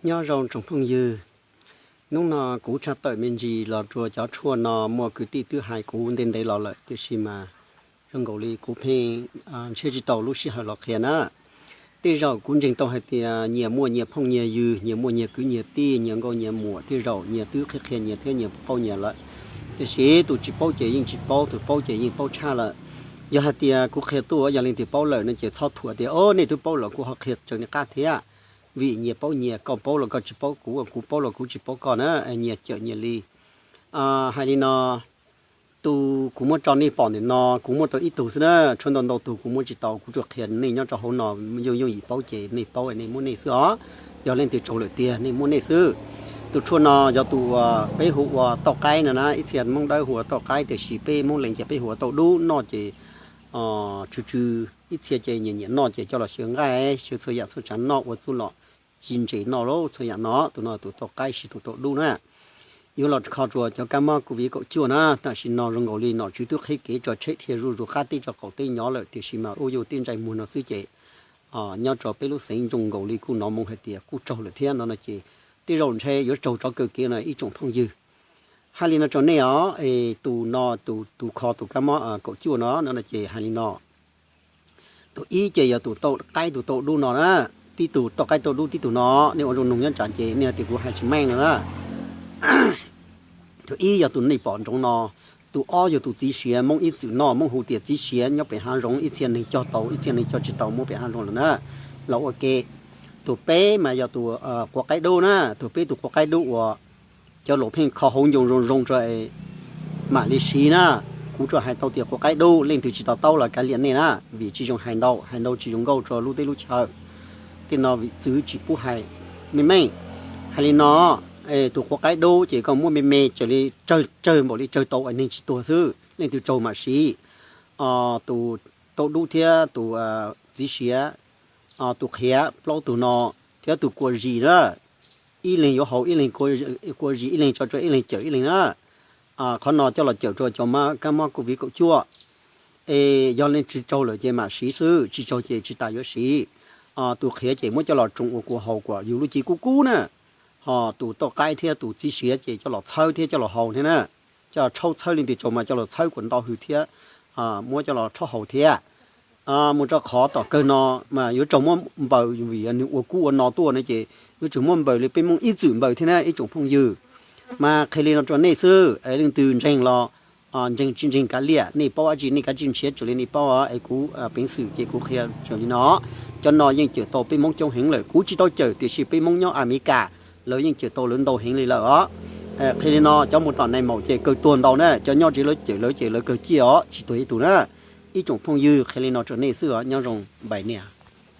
Nyob zoo tsoom phooj ywg, hnub no kuv tshaj tawm me ntsis los rua cov tshuaj no muaj kwv tij twb hais kuv ntev ntev los lawm, tiam sis mas zoo nkaus li kuv pheej ntshiab tsis tau lub sij hawm los qhia na. Tej zaum kuv ntseeg tau hais tias nyias muaj nyias phooj nyias ywg, nyias muaj nyias kwv nyias tij, nyias nkauj nyias muam, tej zaum nyias twb qhia qhia nyias thiab nyias paub nyias lawm. Tiam sis tus tsis paub ces yeej tsis paub, tus paub ces yeej paub tshaj lawm. Yog hais tias kuv qhia tuaj yog leej twg paub lawm no ces txhob thuam tias o nej twb paub los kuv ho qhia tseem li qab thiab. Vim nyias paub nyias, koj paub los koj tsis paub kuv, kuv paub los kuv tsis paub koj na, nyias cawm nyias li. Hais li no, tus kuv muab tso nej pom ntawm no kuv muab tau ib tug xwb na, tshuav ntau ntau tug kuv muab tsis tau, kuv tsuas qhia nej nyob rau hauv no, yooj yooj yim paub ces nej paub nej muab nej xwb os. Yog leej twg tsaug lawm tiag nej muab nej xwb. Tus tshuaj no yog tus uas peb hu ua tauj qaib no na, ib txhia Hmoob Dawb hu ua tauj qaib, tiam sis peb Hmoob Lees ces peb hu ua tauj dub no ces tsw tsw, ib txhia ces nyiam nyiam noj ces coj los xyaw nqaij, xyaw txhua yam txhua tsav noj ua txuj lom ci ntses noj lauj, txhua yam no. Tus no tus tauj qaib, sis tus tauj dub na. Yuav los kho rua cov kab mob COVID kaum cuaj na, tam sim no zoo nkaus li nom tswv twb qhib kev tso tshem dhia zuj zus qab teb rau qaum teb nyob lawm, tiam sis mas ua yus tej ntsais muag no xwb ces nyob rau peb lub xeev zoo nkaus li kuj hnov moo hais tias kuj tsaug lawm thiab no no ces tej zaum ntshe yuav tsaug rov kaw kev no ib tsoom phooj ywg. Hais li no rau nej os, es tus no, tus kho tus kab mob kaum cuaj no no ces hais li no. Tus ib ces yog tus tauj qaib tus tauj dub no na, tib tug tauj qaib tauj dub tib tug no, nej ua zoo noog nyob tsam ces nej hais tias kuv hais tsis meej no na. Tus ib yog tus nej pom ntsoov no, tus ob yog tus txiv siav, Hmoob ib txwm noj, Hmoob hu tias txiv siav nyob pem hav zoov, ib txhia neeg cog tau, ib txhia neeg cog tsis tau, muab pem hav zoov lawm na, los ua ke. Tus peb mas yog tus quav qaib dub na, tus peb tus quav qaib dub uas cov laus pheej kho hauv ncoo zoo zoo rau mam li siv na. Kuv tsuas hais tau tias quav qaib dub, leej twg tsis to taub los kav liam nej na, vim tsis zoo hais ntau, hais ntau tsis zoo nkauj rau lub teb lub chaw. Tej no vim txwv tsis pub hais meej meej. Hais li no, tus quav qaib dub ces koj muab me me raws li tsawg, tsawg npaum li tsawg tau es neeg tsis tuag xwb, leej twg tsaug mam siv. Tus tauj dub thiab tus txiv siav, tus qhiav, plaub tug no, thiab tus kua zis na, ib leeg yuav haus ib leeg, kua zis ib leeg tso rau ib leeg cawm ib leeg na. Qhov no coj los cawm rau cov kab mob COVID kaum cuaj. Es yog leej twg tsaug lawm ces mam siv xwb, tsis tsaug ces tsis tas yuav siv. Tus qhiav ces muab coj los tsoo ua kua haus kom yus lub cev kub kub na. Ho tus tauj qaib thiab tus txiv siav ces coj los txhawb thiab coj los haus thiab na. Coj los rhaub txhawb, leej twg tsaug mas coj los txhawb kom ntau hws thiab muab coj los rhaub haus thiab. Mus rau qhov tom kawg no mas yuav tsaug muab npaws, vim nws ua kub ua no tuaj no ces yuav tsum muab npaws li peb Hmoob ib txwm npaws thiab na ib tsoom phooj ywg. Mas qhia li no rau nej xwb, leej twg ntseeg los ntseeg, tsis ntseeg kav liam, nej paub dab tsi nej kav tsij nrhiav raws li nej paub os, es kuv peev xwm ces kuv qhia raws li no. Cov no yeej cawm tau peb Hmoob coob heev lawm, kuv tsis tau cawm tiam sis peb Hmoob nyob Amelikas lawv yeej cawm tau lawv ntau heev li lawm os. Qhia li no, cov mus tom nais maum ces kawg tuag ntau na, cov nyob tsev lawv cawm lawv ces lawv kawg ciaj os, tsis tuag ib tug na. Ib tsoom phooj ywg, qhia li no rau nej xwb os, nyob zoo, npais niam.